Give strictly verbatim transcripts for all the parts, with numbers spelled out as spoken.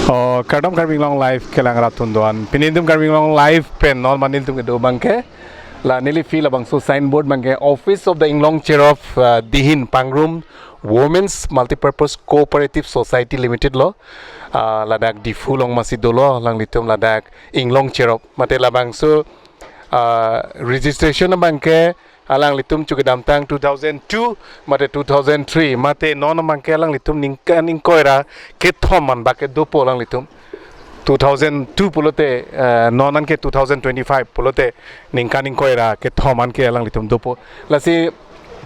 Oh, kardom Karbi Anglong Live kelang rat atum doan. Pini nelitum Karbi Anglong Live pen non ma nelitum kedo abangke la neli field labangso signboard abangke Office of the Inglong Cherop, uh, Dihin Pangrum Women's Multipurpose Cooperative Society Limited lo. Uh, ladak Diphu along masi dolo alanglitum ladak Inglong Cherop. Mate labangso, uh, registration abangke alanglitum chu kedamtang two thousand two mate two thousand three, mate non abangke alanglitum ningkan ingkoi ra kethom an bak kedopo alanglitum. Two thousand two pulote, eh, non anke two thousand twenty-five pulote ningkan ingkoi ra kethom anke alanglitum dopo. Lasi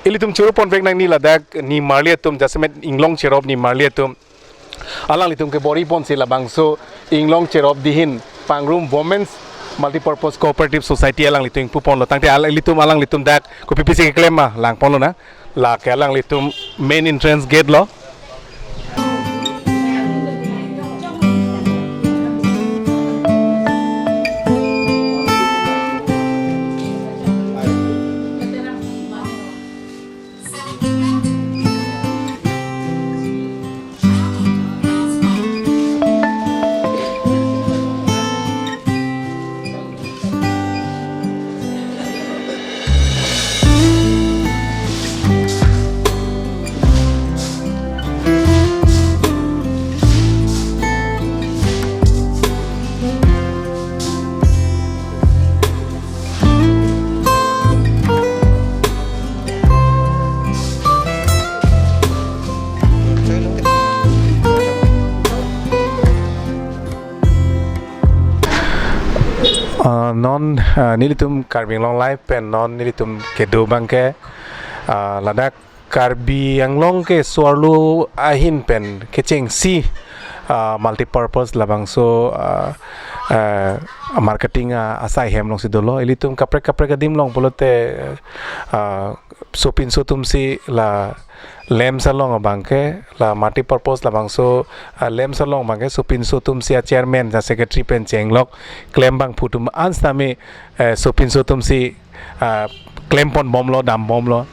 ilitum choro ponvek nangji ladak nimarli atum, jasemet Inglong Cherop nimarli atum alanglitum kebor-i ponsi labangso Inglong Cherop Dihin Pangrum Women's Multipurpose Cooperative Society alanglitum ingpu ponlo. Tangte al-, ilitum alanglitum dak kopi pisi keklem ma lang ponlo na. Lake alanglitum main entrance gate lo. Ah, non, ah, nelitum Karbi Anglong Live pen non nelitum kedo abangke, ah, ladak Karbi Anglong ke so-arlo ahin pen kechengsi, ah, multipurpose labangso, ah, ah, marketing, ah, asai hem alongsi dolo. Ilitum kaprek kaprek adim along pulote, ah, sopinso atumsi la LAMPS along abangke, la multipurpose labangso, ah, LAMPS along abangke sopinso atumsi a-chairman, a-secretary pen chenglok klem abangphu atum an sitame, eh, sopinso atumsi, ah, klem ponbomlo, dambomlo.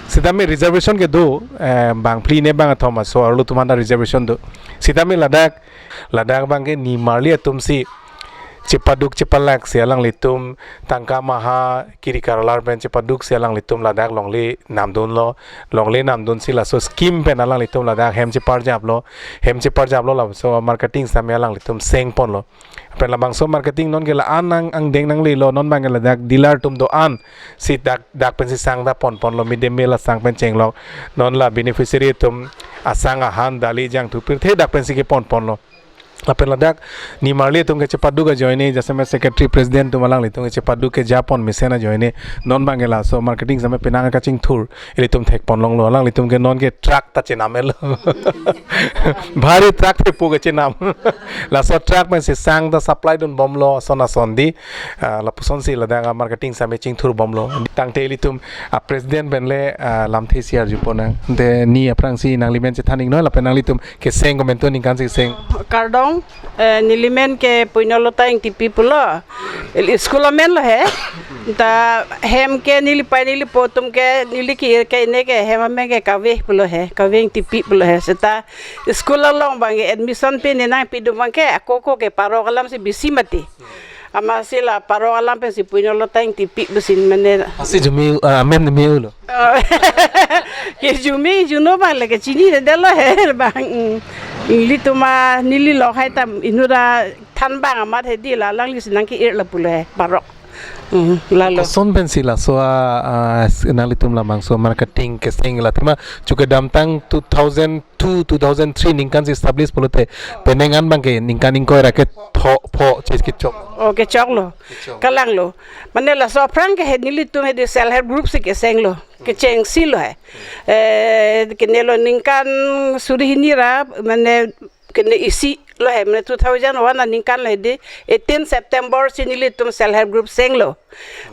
Sitame reservation kedo, eh, bangphli ne bangkethom aso arlo atum anta reservation do. Sitame ladak, ladak abangke nimarli atumsi chepaduk chepalaksi alanglitum tangka maha kiri karlar pen chepaduksi alanglitum ladak longle namdunlo. Longle namdunsi laso scheme pen alanglitum ladak hem cheparjaplo. Hem cheparjaplo laso marketing sitame alanglitum seng ponlo. Pen labangso marketing nonke la-an ang, angdeng nanglelo, non abangke ladak dealer atum do-an si dak, dak pensi sang ta ponponlo, mid day meal asang pen chenglok. Non la beneficiary atum asang ahan dali jangthu pirthe dak pensi kepon ponlo. Lapen ladak nimarli atum kechepaduk ajoine, jasemet secretary president atum alanglitum kechepaduk keja pon mesen ajoine, non abangke laso marketing sitame penang kachingthur ilitum thek ponlonglo. Alanglitum ke nonke truck ta chenam-etlo. Bhari truck thepo kechenam. Laso truck pensi sang ta supply dunbomlo ason ason di. Ah, lapusonsi ladak a-marketing sitame chingthurbomlo. Tangte ilitum a-president pen le, ah, lamthe isi arju ponnang. Te ni aphrangsi nanglimen chethan iknoi lapen nanglitum keseng komantu ningkan si keseng. Kardom, eh, nelimen ke Puinolota Engtipi pulo. School amen lo he. Ta hem ke neli pei neli po atum ke neli ke ke ne ke hem amen ke Kave pulo he. Kave Engtipi pulo he. Seta school along abangke admission pi ne nangpi dun abangke ako ako ke parok alamsi bisi mati. Amatsi la parok alam pensi Puinolota Engtipi pusi mane. Lasi jumi, ah, amen me-olo. Oh. Ke jumi juno abang le kechinidetlo he abang. Mm. Ilitum a neli lok hai ta inut athan abang amat hedi la alanglisi nangke-ir lapulo he parok. Mm, lalo. Koson pensi laso a, ah, s-, nanglitum labangso marketing keseng la thima chu kedamtang two thousand two, two thousand three ningkan si establish pulote penang an abangke ningkan ingkoi ra ketho pho chis kechok. Oh, kechoklo. Kechok. Kalanglo. Mane laso aphrang ke he nelitum hedi self help group si kesenglo. Kechengsilo he. Eh, kenelo ningkan suri hini ra, mane kene isi lo he, mane two thousand one aningkan lo hedi, eighteen September si nelitum self help group senglo.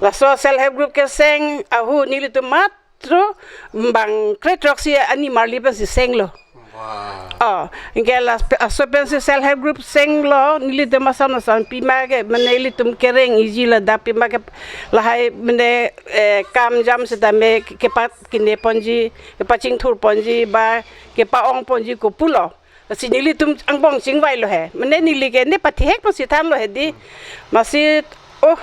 Laso self help group keseng ahu nelitum matro bang kretrok si animarli pensi senglo. Wow. Oh, anke laso pensi self help group senglo, nelitum ason ason pima ke, mane ilitum kereng iji ladak pima ke lahai mane, eh, kam jam sitame kepa kine ponji, kepachingthur ponji, ba kepa-ong ponji kopulo. Lasi nelitum angbong chingvailo he. Mane neli ke ne pathihek pusi thanlo he di. Masi, oh,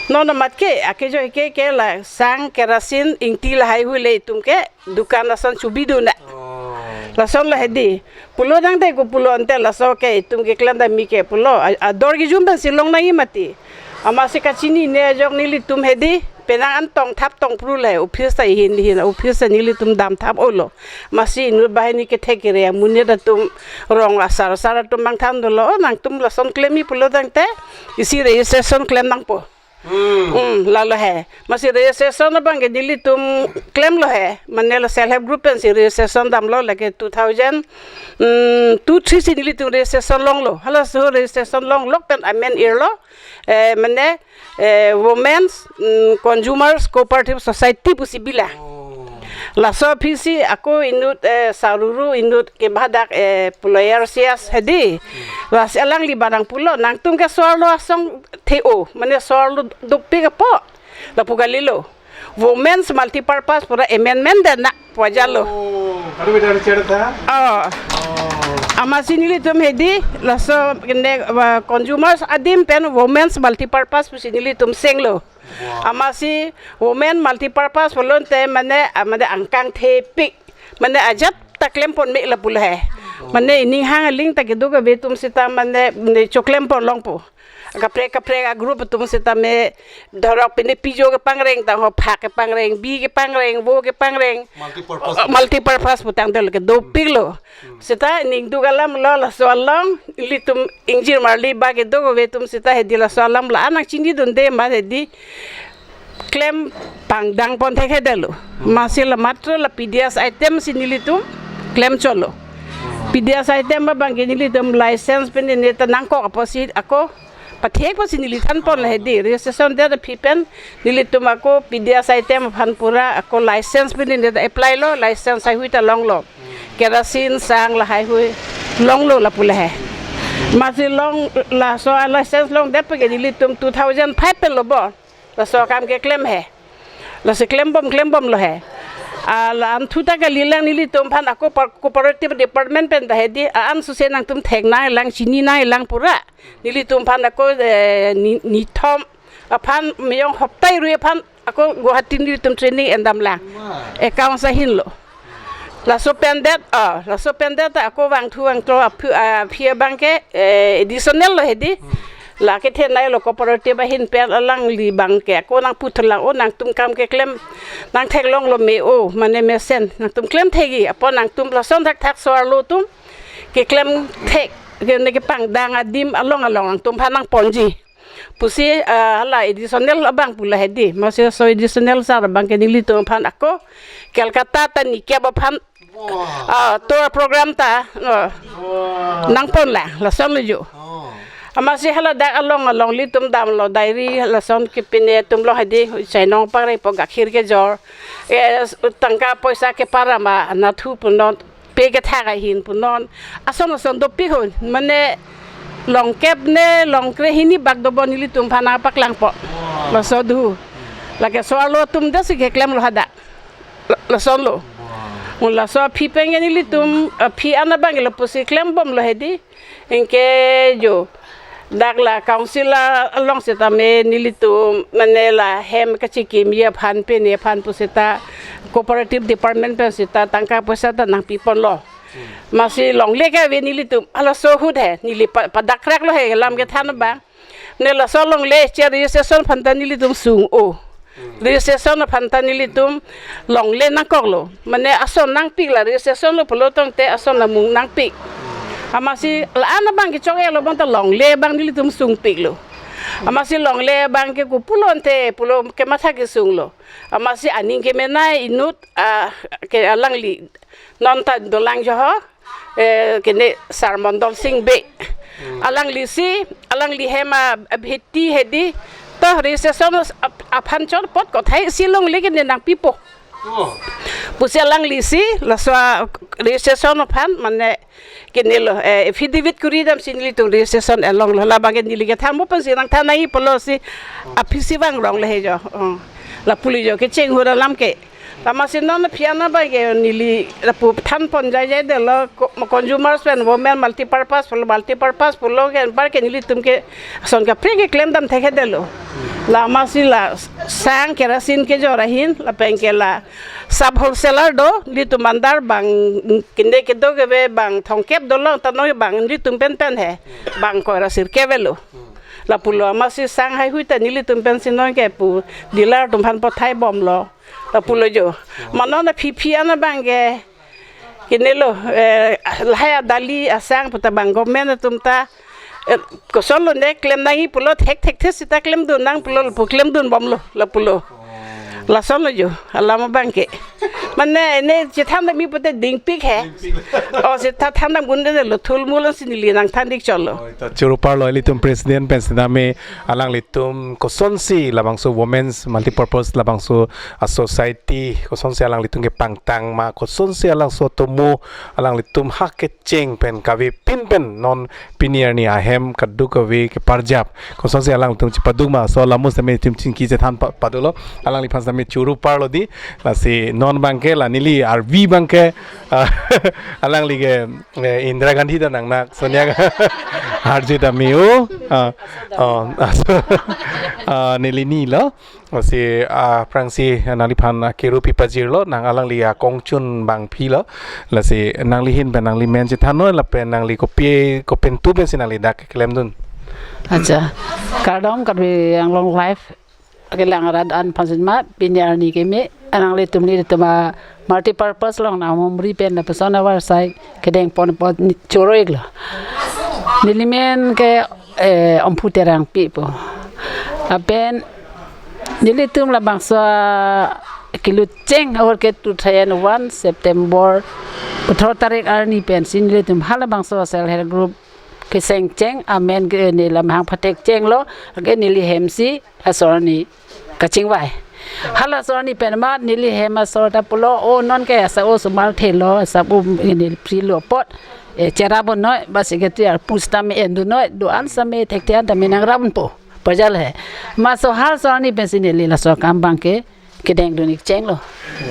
non amat ke, akejo ke ke la sang, kerosene, ingti lahai hui le itum ke dukan ason chubidun na. Oh. Lasonlo he di. Pulo tangte ko pulo ante laso ke itum keklem dam me ke pulo. A-, ador kejun pensi long nangji mati. Amatsi kachinine ajok nelitum he di. Penang an tongthap tongpru le office ta ihin ihin office ta nelitum damthap-olo. Amatsi inut banghini kethek kere amonit atum, rong asar asar atum bang thandunlo, "Oh, nangtum lason klemji pulo tangte isi registration klem nangpo." Hmm. Hmm, lalo he. Amatsi registration abang ke nelitum klemlo he. Mane la self help group pensi registration damlo, lake two thousand, hmm, two three si nelitum registration longlo. Halaso registration longlok pen amen irlo. Eh, mane, eh, Women's, hmm, Consumers Cooperative Society pusi bilang. Oh. Laso aphisi ako inut, eh, saruru inut ke badak, eh, puloyar sias he di. Lasi alangli barang pulo, "Nangtum ke so-arlo asong the-o, mane so-arlo dopik apot." Lapu kalilo. Women's Multipurpose pura amendment det na pu ajatlo. Oh, kadu beda bicara ta? Oh. Oh. Amatsi nelitum he di, laso kene, uh, consumers adim pen Women's Multipurpose pusi nelitum senglo. Wow. Amatsi Women Multipurpose pulo tangte mane, ah, mane angkang thepik. Mane ajat ta klempon me lapulo he. Oh. Mane ining hang aling ta kedo kave atum seta mane, ne choklempon longpo. Kaprek kaprek a group atum seta me, dhorok pine pijo kepangreng ta ho, phak kepangreng, bi kepangreng, vo kepangreng. Multipurpose. Uh, multipurpose putang tel ke dopiklo. Hmm. Seta ningduk alamlo laso along, ilitum ingjir marli ba kedo kave atum seta he di laso alam la-an nangchinidunde ma he di klem pangdangpon thekthedetlo. Hmm. Amatsi la matro la P D S item si nelitum klemchotlo. Hmm. P D S item abang ke nelitum license pen ne ta nangkok apotsi ako pathihek pusi neli thanponlo he di. Registration det aphi pen nelitum ako P D S item aphan pura ako license pen ne ta applylo, license haihui ta longlo. Kerosene, sang lahai hui longlo lapulo he. Amatsi long laso a license longdet pen ke nelitum two thousand five penlo bo. Laso akam keklem he. Lasi klembom klembomlo he. Ah, la-an thu ta kalilang nelitum aphan ako par-, cooperative department pen ta he di, ah, an suse nangtum thek nanglang, chini nanglang pura. Nelitum aphan ako, eh, ni, nithom aphan meyong hoptai rui aphan ako Guwahati nelitum training endamlang. Wah. Accounts ahinlo. Laso pen det, ah, laso pen det ta ako vangthu vangtro aphi, ah, aphi abang ke, eh, additional lo he di. Hmm. Lake thenailo cooperative ahin pen alangli abang ke ako nangputhulang, "Oh, nangtum kam keklem nangtheklonglo me, oh, mane mesen. Nangtum klem thekji, apot nangtum lason thakthak so-arlo atum keklem thek, ke ne kepangdang adim along along nangtum aphan nangponji." Pusi, ah, hala additional abang pulo he di. Amatsi so additional sir abang ke nelitum aphan ako Calcutta ta nikep aphan, wah, ah, tour program ta, ah, wah, nangponlang, lasonlo jo. Oh. Amatsi hala dak along along ilitum damlo diary lason kepine atum along he di, chainong pare po, gakhir kejor. Eh, tangka poisa kepara ma nathu punon, pe kethak ahin punon, ason ason dopik ho, mane longkep ne longkre hini bak dobo nelitum aphan paklangpo. Laso do. Lake so-arlo atum ta si keklemlo hadak. La-, lasonlo. Mo laso aphi pen ke nelitum, aphi an abang ke lapusi klembomlo he di. Anke jo, dak la council along seta me nelitum mane la hem kachikimji aphan pen aphan pu seta cooperative department pen seta tangka poisa ta nangpiponlo. Hmm. Amatsi longle ke ave nelitum, halaso ahut he, neli pa-, padakraklo he lam kethan abang. Ne laso longle che registration aphan ta nelitum sung-o. Hmm. Registration aphan ta nelitum longle nangkoklo. Mane ason nangpiklo, registration lo pulo tangte ason lamung nangpik. Hmm. Amatsi la-an abang kechok-etlo abang ta longle abang nelitum sungpiklo. Amatsi longle abang ke kopulo ante pulo kematha kesunglo. Amatsi aning kemenei inut, ah, ke alangli non ta dolang jo ho, eh, kene Sar Mondol Sing Bey. Hmm. Alangli si, alangli hem a-, abhiti he di, to registration ap-, aphan chot apot kothai si longle kene nangpipo. Oh. Pusi alangli si, laso a-, registration aphan, mane, kenelo, eh, affidavit kuri damsi nelitum registration alonglo, labang ke neli kethan mo pensi nangthan nangji pulosi, aphisi vangrong le he jo. Oh. Lapu le jo, kecheng hura lam ke. Tame si non aphi an abang ke neli lapu than pon jaijai detlo, co-, consumers pen women multipurpose pulo, multipurpose pulo ke anpar ke nelitum ke ason kaprek ke klemdam thekthe detlo. Lama si la sang kerosene kejor ahin, lapen ke la sub wholesaler do, nelitum andar bang kinde kedo kave bang thomkep dolo, ta non bang nelitum pen pen he, bang ko ra sirkep avelo. Lapulo, amatsi sang haihui ta nelitum pensi non ke pu dealer atum aphan pathai bomlo. Lapulo jo. Ma non aphi aphi an abang ke kinelo, eh, lahai adali asang puta bang government atum ta, eh, kosonlo ne klem nangji pulo, thekthekthe sita klemdun nang pulo, lapu klemdun bomlo, lapulo. Lasonlo jo, alam abang ke. Mane ne chethan dam mi pute dingpik he. O, chethan dam gun detlo, thulmul si neli nangthan dik cholo. Oi, ta choro parlo ilitum president pen sitame alanglitum kosonsi labangso women's multipurpose labangso a society kosonsi alanglitum kepangtang ma, kosonsi alangso atomo alanglitum ha kecheng pen kavepin pen non pini arni ahem kadokave keparjap kosonsi alanglitum chepaduk ma, laso alam sitame itum chingki chethan pa-, padulo, alangliphan sitame choro parlo dei. Lasi non abang ke la neli arvi abang ke, ah, alangli ke, eh, Indira Gandhi ta nangnak, Sonia Ga-, arju ta me-o, ah, oh, ah, neli nilo. Lasi, ah, aphrangsi nangliphan, ah, kerup pajirlo, nang alangli, ah, kongchun bangphilo. Lasi nangli ahin pen nangli men chethannon lapen nangli kopi kopi pen tu pensi nangli dak klemdun. Acha, kardom Karbi Anglong Live kelang arat an aphan sitame, pini arni keme, alanglitum nelitum a multipurpose along nang mumri pen lapuson avarsai kedeng pon pon choro iklo. Neli men ke, eh, Omphu Terangpi pu. Lapen nelitum labangso kelucheng ahor ke two thousand one September athro tarik arni pensi nelitum halabangso self help group kesengcheng amen ke ne lamhang phatek chenglo, ke neli hem si asor arni kachingvai. Hala asor arni pen ma neli hem asor ta pulo, o non ke asa osomar thelo, asa um neli prilo apot, eh, cherap un noi, ba secretary arpu sitame endun noi, do-an sitame thekthe an tame nangrap unpo. Pajal he. Ma so hal asor arni pensi neli laso akam abang ke kedengdun ik chenglo.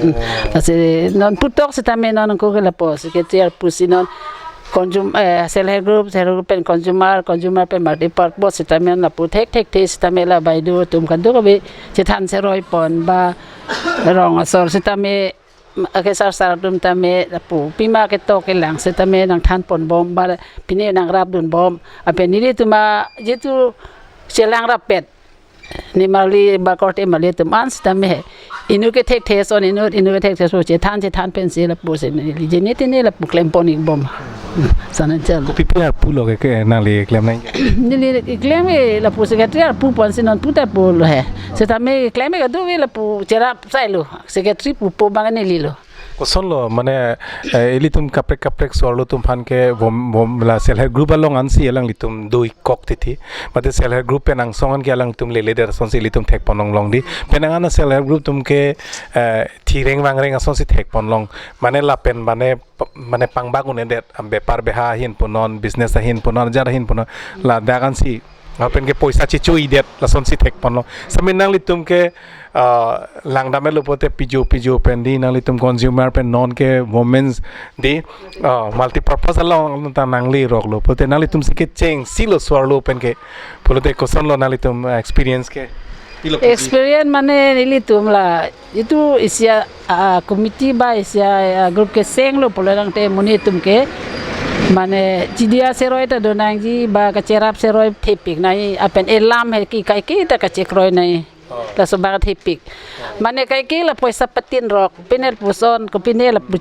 Hmm. Lasi non putok sitame non ko ke lapu secretary arpu si non consumer, eh, self help group, self help group pen consumer, consumer pen multipurpose sitame lapu thekthekthe sitame la baideo atum kadokave chethan seroi pon ba rong asor sitame, ake sar sar atum tame lapu pima ketok kelang sitame nangthan pon bom ba pine nangrapdun bom. Lapen nelitum a jitu chelang rappet, nimarli ba korte marli atum an sitame he. Inut ke thekthe ason inut, inut ke thekthe ason chethan chethan pensi lapusi neli jene tene lapu klem pon ik bom. Hmm, sana chal. Kopi pi arpulo ke, ke nangli klem nang? Neli klem ke lapu secretary arpu ponsi non puta pulo he. Sitame klem ke kadokave lapu cherap sailo. Secretary pupo abang nelilo. Kosonlo, mane, eh, ilitum kaprek kaprek so-arlo atum aphan ke bom bom la self help group along ansi alanglitum do-ik kok titi. Mate self help group pen angsong an ke alanglitum lele det asonsi ilitum thek pon longlong dei. Penang an self help group atum ke, eh, thireng vangreng asonsi thek pon long. Mane lapen mane p-, mane pangbak un-edet, am bepar beha ahin punon, business ahin punon, jar ahin punon. Ladak ansi, lapen ke poisa chechoidet, lasonsi thek pon long. Sitame nanglitum ke, ah, langdamlo pote pijo pijo pen dei, nanglitum consumer pen non ke women's dei, ah, multipurpose along ta nangli roklo pote nanglitum si kechengsi lo so-arlo pen ke. Pulote kosonlo nanglitum, ah, experience ke? Pilo puji. Experience mane nelitum la, itu isi a, a, committee ba isi a, a, group kesenglo pulo tangte monit atum ke mane chidia seroi ta do nangji ba kacherap seroi thepik nangji, lapen elam he ke kaike ta kachekroi nangji. Oh. Laso abang thepik. Mane kaike la poisa patin rok, pine lapuson, kopine lapu,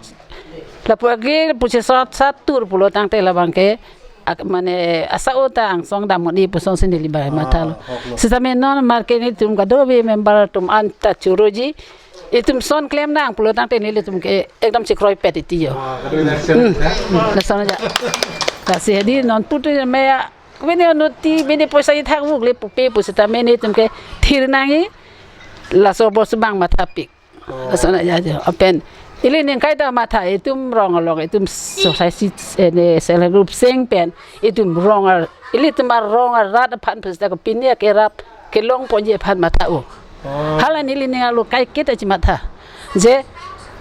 lapu age lapu chesot satur pulo tangte labang ke ak-, mane asa o ta angsong dam un-e pusonsi neli bai mathalo. Ah, hoklo. Sitame non market nelitum kadokave member atum an ta choroji. Itum son klem nang pulo tangte nelitum ke ekdom chekroipet titi jo. Ah, kadokave nang. Hmm. Lason aja. Lasi hedi non putu meya, kopine onoti, pine poisa ithak vukle pupe pusitame nelitum ke thir nangji. Laso bos abang mathapik. Oh. Lason aja jo. Lapen ili ning kaita matha itum rong along itum society, eh, ne self help group seng pen itum rong ar, ilitum arong arat aphan pusita kopine kerap kelong ponji aphan matha o. Oh. Hala neli ning arlo kaiketa chimatha. Je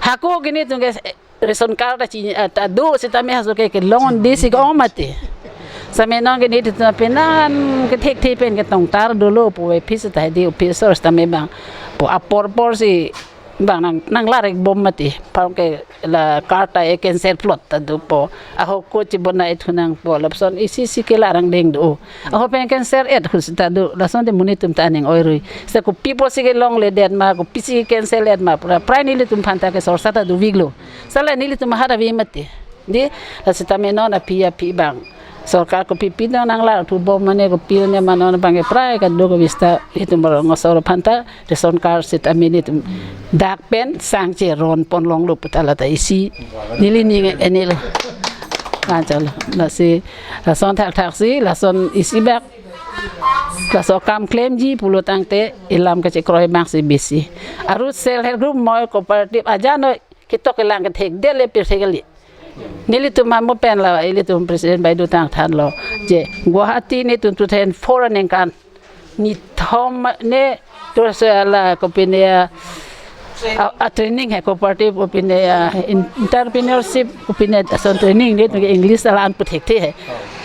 Hako ke nelitum ke, eh, ration card ta chini, eh, ta do sitame halaso ke kelong disi ke-ong mati. Sitame non ke nelitum ta penan kethekthe pen ketongtar dolo pu office ta hedi officer sitame bang pu apor por si bang nang, nanglar-ik bom mati. Parong ke la card ta e-cancel plot ta dopo. Ahok ko chibonai thu nangpo. Lapuson isi si ke larang deng do. Ahok pen cancel-et ahut sita do. Lason te monit atum ta aning oirui. Sita kopi pusi kelongledet ma, kopi si cancel-et ma. Pura prai nelitum aphan ta ke sorsa ta dovik lo. Sala nelitum ahat ave mati. Di, la sitame non aphi aphi bang. Sorkar kopi pi nang nanglar thu bom mane kopi ne ma non bang ke prai kado ke vista itum Rong Asor aphan ta ration card sitame nelitum dak pen sangche ron pon longlo pu ta la ta isi neli ning ene lo. Anchot lo. Lasi lason thakthak si, lason isi bak, laso kam klemji pulo tangte ilam kachekroi bang si besi. Arut self help group moi cooperative aja noi ketok kelang kethekdet le pirthe kali. Nelitum amo pen la, ilitum President Baideo ta nangthanlo. Je, Guwahati nelitum two thousand four aningkan nithom ne, terus la kopine a, a, a training hai cooperative, kopine a, in-, entrepreneurship, kopine ason training nelitum ke English la an puthekthe hai.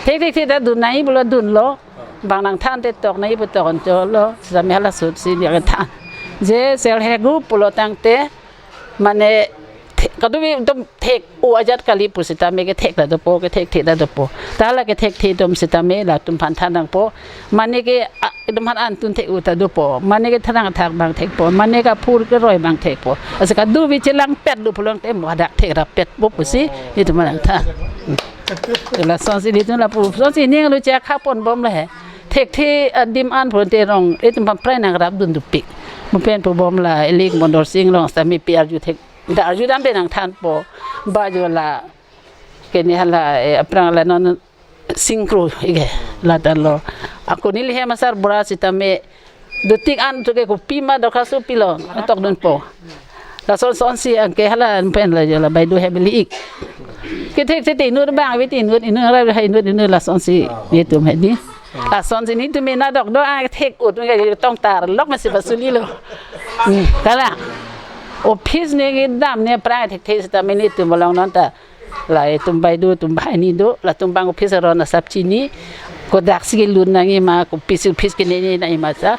Thekthekthe ta dun nai pulo dunlo. Bang nangthan te tok nai pu tok anchot lo. Sitame hala ahut si neli than. Je self help group pulo tangte mane the-, kadokave atum thek-o ajat kali pu sitame kethek ta dopo, kethekthe ta dopo. Ta la kethekthe atum sitame latum aphan than nangpo. Mane ke, a, itum aphan antun thek-o ta dopo. Mane ke tharang thak bang thekpo. Mane ke aphur keroi bang thekpo. Lasi kadokave chelangpet do pulo tangte mo hadak thekrapetpo pusi itum aphan than. Lasonsi nelitum lapu, lasonsi ninglo chekha pon bom le he. Thekthe adim an pon te rong, itum aphan prai nangrap dun dopik. Mo pen pu bom la, ilik Mondor Sing Rong sitame pi arju thek, da arju dam pen nangthanpo. Ba jo la, kene hala, eh, aphrang la non singkro ike, la ta lo. Ako neli hem asar bura sitame dotik an tu ke kopi ma dorkhas pilo, tok dunpo. Lason sonsi anke hala pen la jo la Baideo hem ili-ik. Kethekthekthe inut bang ave ti inut, inut ra ha inut, inut lasonsi nelitum hedi. Lasonsi nelitum mena dok do a thek-o atum ke tongtar lok masi pasuli lo. Hmm, kala. Office ne kedam ne prai thekthe sitame nelitum along non ta. La itum Baideo atum banghini do, latum bang office aron asap chini, kodak si kelun nangji ma, kopisi office kenene nangji ma sa.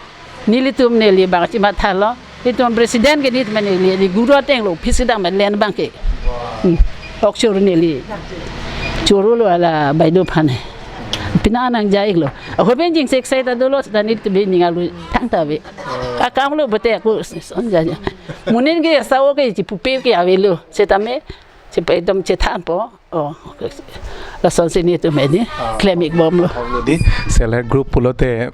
Nelitum neli bang chimathalo, itum president ke nelitum neli, neli guru ateng lo, office kedam len bang ke. Hmm. Ok choro neli. Choro lo ala Baideo aphan. Pina nang jai lo. Ako pen jingseksai ta dolo, sita nelitum ning alu thangta ave. Akam lo bete ako son ja ja. Monit ke sao ke chipupe ke ave lo. Sitame si pa itum chethanpo. Oh, lasonsi nelitum hedi. Ah. Klem-ik bom lo. Bom lo di. Self help group pulote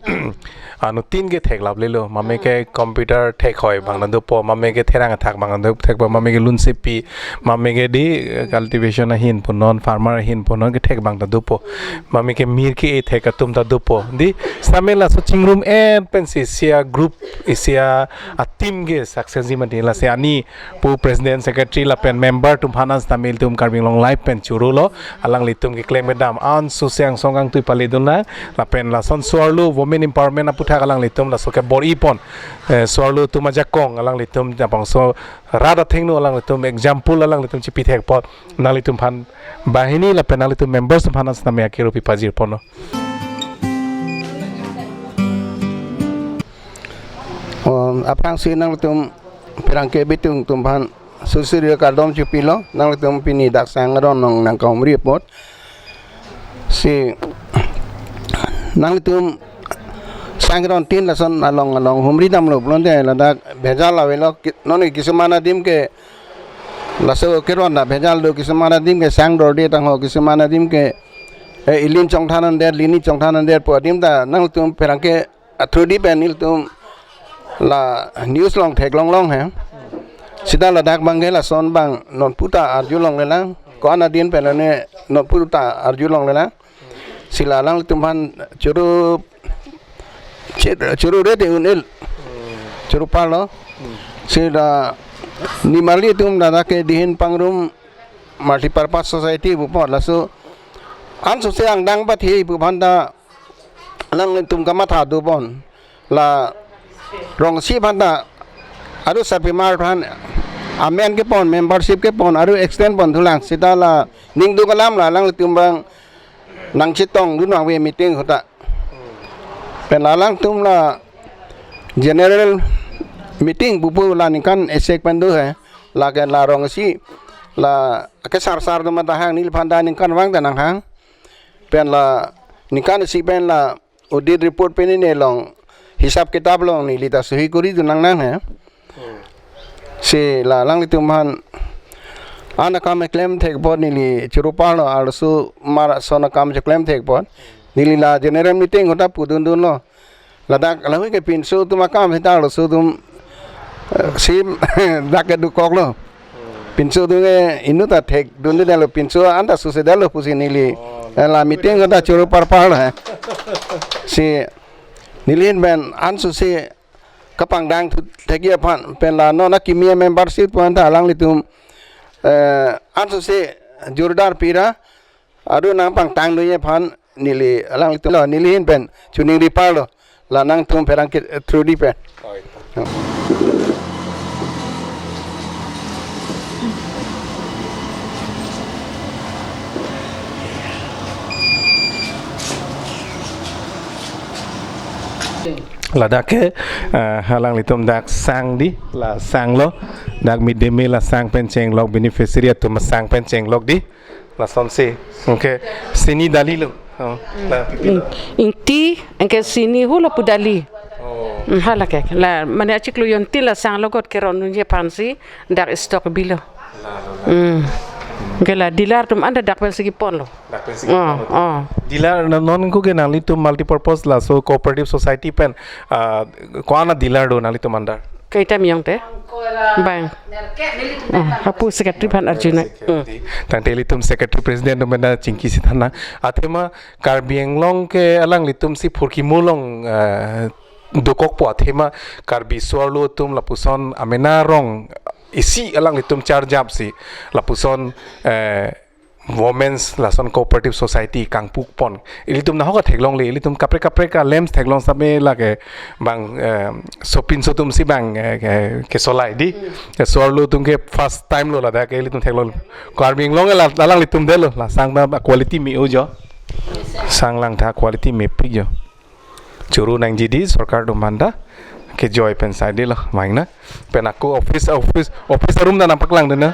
anuttin ke theklap lelo. Mame ke computer thek hoi bang ta dopo. Mame ke therang athak bang ta thekpo. Mame ke lunsepi. Mame ke di, eh, cultivation ahin punon, farmer ahin punon kethek bang ta dopo. Mame ke mir ke-e thek atum ta dopo. Di, sitame laso chingrum-et pensi isi a group, isi a team ke success ji mati, lasi ani pu president, secretary lapen member atum aphan sitame ilitum Karbi Anglong Live pen choro lo, alanglitum keklem kedam an Susiang Songkang tui pali dun nang, lapen lason so-arlo women empowerment aputhak alanglitum laso kebor-i pon, eh, so-arlo atum ajakong alanglitum japangso rat athengno alanglitum example alanglitum chipi thekpo, nanglitum aphan banghini lapen nanglitum members aphan sitame akero pi pajir ponlo. Oh, aphrangsi nanglitum pherangke bitung atum aphan suri suri kardom chipilo, nanglitum pini dak sang aron along nangkahumri apot. Si nanglitum sang aron tin lason along along humri damlo pulote ladak bhejal avelo ki-, non kisuman adim ke laso keron ta bhejal do, kisuman adim ke sang dorde tangho, kisuman adim ke, eh, ilin chongthan an der, lini chongthan an der pu adim ta nanglitum pherangke athudi pen ilitum la news along theklong long he. Sita ladak bang ke lason bang nonpu ta arjulonglelang. Ko-an adin pen lone nonpu ta arjulonglelang. Si la alanglitum aphan choro che-, choro re te un-el. Choro parlo. Si la nimarli atum ladak ke dihin pangrum multipurpose society pu apot laso an sose angdeng pathi pu aphan ta alanglitum kamatha do pon. La rongsi aphan ta adu sarpimar aphan amen kepon, membership kepon, aru extend pon thulang, seta la ningduk alam la alanglitum abang nangchetongdun ave meeting ahut ta. Pen la alangtum la general meeting pupu la ningkan isi pen do he. Lake la rong isi la kesarsar do mata hang neliphan ta ningkan vang ta nanghang. Pen la ningkan isi pen la audit report pen ne along hisap kitap along neli ta suhi kori dun nangnang he. Si la alanglitum aphan an akam keklem thek apot neli choro parlo, arloso mar ason akam keklem thek apot. Neli la general meeting ahut ta pudundunlo. Ladak lahei ke pinso atum akam seta arloso atum, eh, si dak ke dokoklo. Pinso atum ke inut ta thekdundelo, pinso an ta susedetlo pusi neli, eh, la meeting ahut ta choro par parlo he. Si neli hin pen an susi kapangdang thu thekji aphan pen la non akimi membership pu an ta alanglitum, eh, an susi jordar pira aru nangpangtangdunji aphan neli alanglitum lo, neli hin pen choningri parlo, la nangtum pherangke, eh, through di pen. Ladak ke, eh, alanglitum dak sang di, la sanglo, dak mid day meal la sang pen chenglok, beneficiary atum sang pen chenglok di, lasonsi. Okay, sini dalilo. Oh, la pipi lo. Ing-, ingti, anke sini hula pu dali. Oh. Hmm, hala ke. La, mane achiklo jontin la sanglo got keron nunje aphansi, dak stock bilo. La, la, la. Hmm. Anke la dealer atum an ta dak pensi keponlo. Dak pensi keponlo. Oh, oh. Dealer na non ko ke nanglitum multipurpose laso cooperative society pen, ah, ko-an a dealer do nanglitum under? Kaitam jong te. Bang. Oh, hapu secretary aphan arjunoi. Hmm. Tangte ilitum secretary president atum pen ta chingki si than nang. Athema Karbi Anglong ke alanglitum si phurkimo along, eh, dokokpo athema Karbi so-arlo atum lapuson amena arong isi alanglitum charjapsi lapuson, eh, women's lason cooperative society kangpuk pon. Ilitum nahok theklongle, ilitum kaprek kaprek a lamps theklong same lake bang, eh, sopinso atum si bang, eh, ke, kesolai di. Hmm. So-arlo atum ke first time lo ladak ke ilitum theklong. Karbi Anglong la, alanglitum detlo, la sang ta quality me-o jo. Sang lang ta quality mepik jo. Choro nangji di sorkar atum aphan ta kejoi pen sai dilo, vang na. Pen ako office, office, office room ta nangpaklangdun na.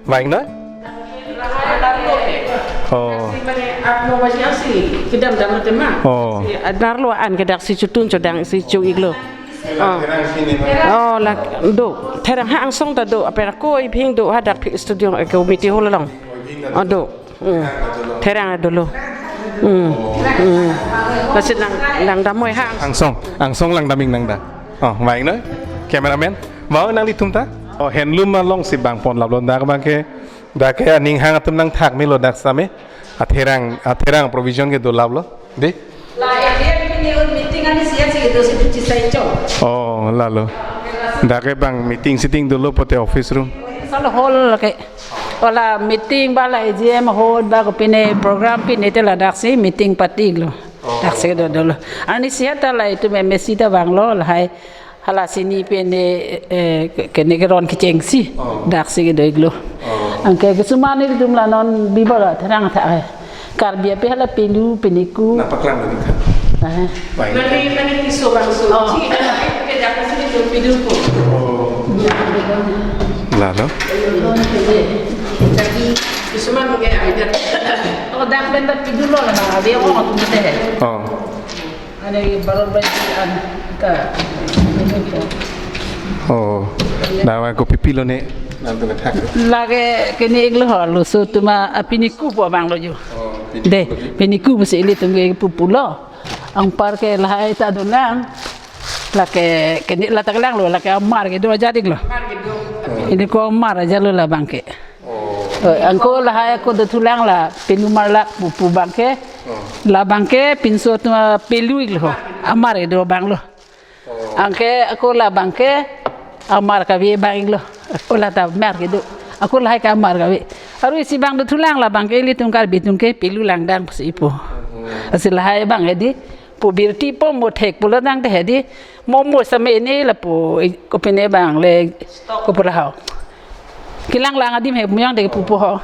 Vang na. Oh. Kedam dam tema. Oh. Si adar lo an ke dak si chotun chodang si cho-iklo. Oh. Oh, la do. Therang ha angsong ta do. Apera ko ibhing do hadak phi studio ke committee hall along. Oh, do. Hmm. Therang dolo. Hmm. Hmm. Lasi lang, langdam moi ha. Angsong, angsong langdam ing nang da. Oh, vang no. Cameraman. Vang nanglitum ta. Oh, handloom alongsi bang pon laplo dak abang ke. Dak ke aning hang atum nangthak melo dak same. Atherang, atherang provision ke do laplo. Di? La, ya, dia bikin ni un meeting ani siap sih gitu, sih, cuci saya, cok. Oh, lalo. Dak ke bang meeting sitting dolo pote office room. Sala hall ke. Wala meeting ba la A G M hall ba ko pine program pine te ladak si meeting party lo. Oh. Dak si do dolo. Ani siap ta la itum M A C ta bang lo lahai. Hala sini pine, eh, ke-, kene keron kechengsi. Oh. Dak si do iglo. Oh. Anke kesuman ni dum la non bibo la therang tha, eh. Karbi ape hala pelu, peniku. Nangpaklang lagi kan? Eh. Baik. Mane, mane kiso bangso. Oh. Ji, eh, ke dak sini dum pidu ko. Oh. Lalo? Jadi, kesuman ke ada. Oh, dak benda pidu lo lah, bang. Dia orang tu betul. Oh. Ane baru baju an ka. Oh, dawa ko pipilo ne. Nanti betak. Lake kene iglo ho, lo so tuma apini ku po bang lo ju. Oh, pini De, ku. Pini ku besi ilitum ke pupulo. Anpar ke lahai ta dolang. Lake kene la ta kelang lo, lake amar ke do jadi lo. Amar ke do. Ini ko amar aja lo la bang ke. Oh. Eh, angko lahai ako dothulang la pelu marlak pupu bang ke. Oh. La bang ke pinso tuma pelu iglo. Amar ido bang lo. Oh. Anke ako la bang ke amar kave bang iglo. Ako la ta mar ke do. Ako lahai ke amar kave. Aru isi bang dothulang la bang ke ilitum Karbi atum ke pelu langdang pusi ipo. Hmm. Asi lahai bang edi. Pu birti po mo thek pulo tangte hedi, mo mo same ini lapu, eh, kopine bang le, kopura ho. Kelang lang adim he muyang de pupu ho.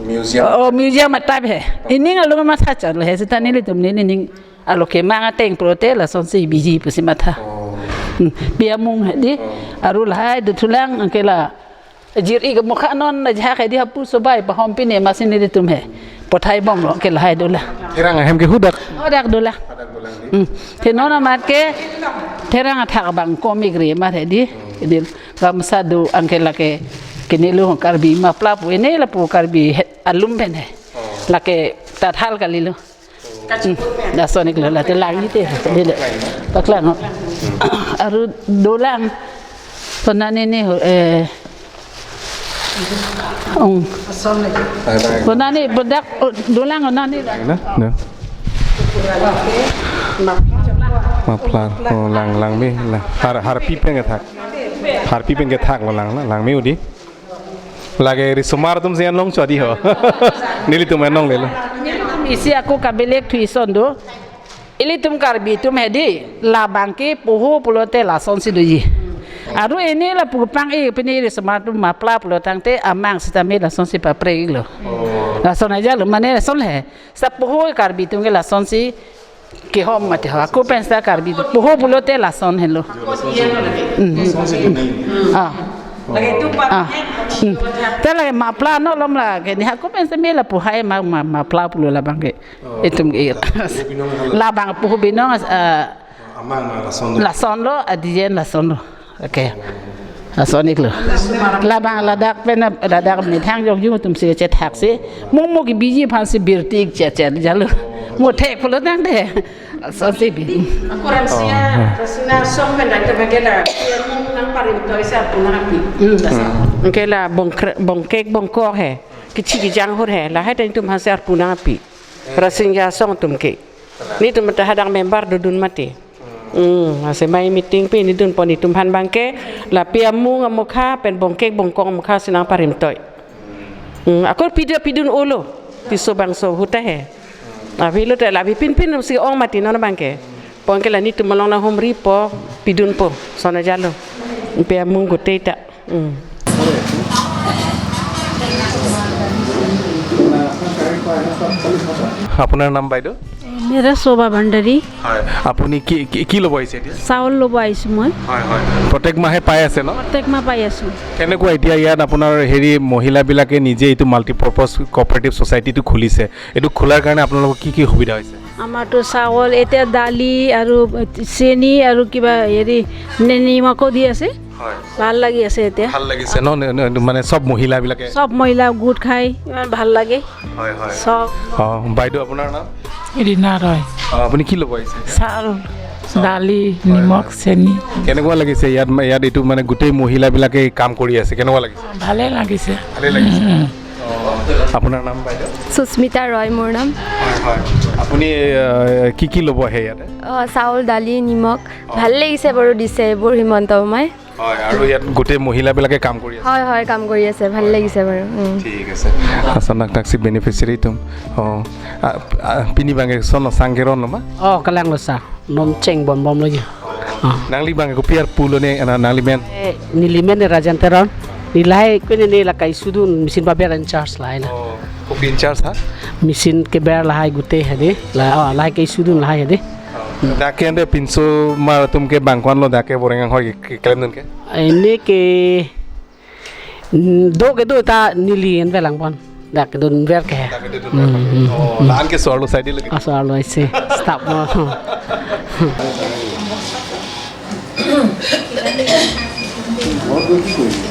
Museum. Oh, museum atai he. Ining along ma tha chalo he, seta nelitum ne ining alo kemang ateng pulote lasonsi biji pusi matha. Oh. Hmm. Pi amung hedi, Oh. aru lahai do thulang angke la. Jir-i ke mukha non na jahak hedi hapu sobai pahom pine masi nelitum he. Pothai bomlo ke lahai dolang. Therang ahem ke hadak. Hadak dolang. Hadak dolang di. Hmm. Te non amat ke therang athak bang komik re mat hedi. Hedi gamsa do angke lake kene lo Karbi mapla pu ene lapu Karbi he, alum pen he. Oh. Lake tathal kalilo. Hmm. Lason iklo late lang ite. Dile. Paklang. Aru dolang. Konane ne ho, eh. Ong. Bye bye. Konane bedak, oh, dolang konane. Na? Na? Mapla. Oh, lang, langme, lang. Har, harpi pen kethak. Harpi pen kethaklo lang, na? Langme udi. Lake risomar atum sian long chodi ho. Nelitum enong lelo. Isi ako kabelek thu ison do. Ilitum Karbi atum hedi, labang ke poho pulote lasonsi doji. Aru ini lapu pang-i pini risomar atum mapla pulo tangte amang sitame lasonsi papre lo. Oh. Lason aja lo, mane lason he. Sa poho Karbi atum ke lasonsi kehom mati ho. Ako pen sa Karbi atum. Poho pulote lason helo. Hmm. Ah. Ah. Hmm. Te lake mapla no lom lake ni ako pen sa me lapu hai ma, ma, mapla pulo labang ke. Oh. Itum ke. Poho binong halo. Labang poho binong, ah, Amang ma lason lo. Lason lo, adijen lason lo. Oke. Lason iklo. Labang ladak pen ladak methang jok jung atum si chethaksi. Mo mo ke biji aphansi birti chet chet jalo. Mo thek pulo tangte. Lasonsi bi. Ako Rasinja, Oh. Rasinja Song pen dak te bagela. Nang parim toi sa punang pi. Hmm. Ke la bongkre-, bongkek bongkok he. Kichi kijang hur he. Lahai ta itum aphansi arpu nangpi. Rasinja Song atum ke. Netum ta hadak member dodun mati. Hmm, ase mai meeting pi nedun pon itum aphan bangke, lapi amung amokha pen bongkek bongkok amokha si nang parim toi. Hmm, ako pida pidun olo, piso bangso ahut ta he. Lapi lo ta lapi pinpin si ong mati non bangke. Pon ke la netum along nanghumri po, pidun po, sona jalo. Pe amung gotei ta. Hmm. আপোনাৰ নাম বাইদেউ? মেৰা শোভা ভাণ্ডাৰী। হয়, আপুনি কি, কি, কি ল'ব আহিছে এতিয়া? চাউল ল'ব আহিছোঁ মই। হয়, হয়। প্ৰত্যেক মাহে পাই আছে ন? প্ৰত্যেক মাহ পাই আছোঁ। কেনেকুৱা এতিয়া ইয়াত আপোনাৰ হেৰি মহিলাবিলাকে নিজে এইটো মাল্টিপাৰ্পাছ কোঅপাৰেটিভ ছ'চাইটিটো খুলিছে, এইটো খোলাৰ কাৰণে আপোনালোকৰ কি কি সুবিধা হৈছে? আমাৰতো চাউল, এতিয়া দালি আৰু চেনি আৰু কিবা হেৰি নে-, নিমখো দি আছে। হয়। ভাল লাগি আছে এতিয়া। ভাল লাগিছে ন? নে-, নে-, মানে চব মহিলাবিলাকে? চব মহিলা গোট খাই ইমান ভাল লাগে। হয়, হয়। চব। অ, বাইদেউ, আপোনাৰ নাম? ৰীণা ৰয়। অ, আপুনি কি ল'ব আহিছে? চাউল, হয়। দালি, হয়, নিমখ, হয়। চেনি। কেনেকুৱা লাগিছে ইয়াত, ইয়াত এইটো মানে গোটেই মহিলাবিলাকে কাম কৰি আছে, কেনেকুৱা লাগিছে? ভালে লাগিছে। ভালে লাগিছে। উম। অ, আপোনাৰ নাম বাইদেউ? সুস্মিতা ৰয় মোৰ নাম। হয়, হয়। আপুনি, আহ, কি কি ল'ব আহে ইয়াতে? অ, চাউল, দালি, নিমখ। অ। ভাল লাগিছে বাৰু দিছে এইবোৰ হিমন্ত মামাই। হয়, আৰু ইয়াত গোটেই মহিলাবিলাকে কাম কৰি আছে? হয়, হয়, কাম কৰি আছে, ভাল লাগিছে বাৰু। উম। ঠিক আছে। Ason naktaksi beneficiary atum. Oh, ah, ah, pini bangke son sangkeron lo ma? Oh, kelang lo sa. Nom cheng bon bom lo ji. Oh. Nangli bangke kopi arpu lo ne, na, nangli men? Eh, neli men Rajan Teron. Neli lahai kene ne la kai sudun machine paber in charge lahai na. Oh, kopi in charge ha? Machine keber lahai gute hadi. La, oh, lahai kai sudun lahai hadi. Dak ke ande pinso mar atum ke bang ko-an lo dak ke Boreng anghoi ke, ke keklem dun ke? Ini ke, mm, do ke do ta neli enve lang pon. Dak ke dun ver ke. Dak ke dun ver ke. Hmm, hmm, oh, hmm. La-an ke so-arlo sai di lagi. Ah, so-arlo aise. Stop mo.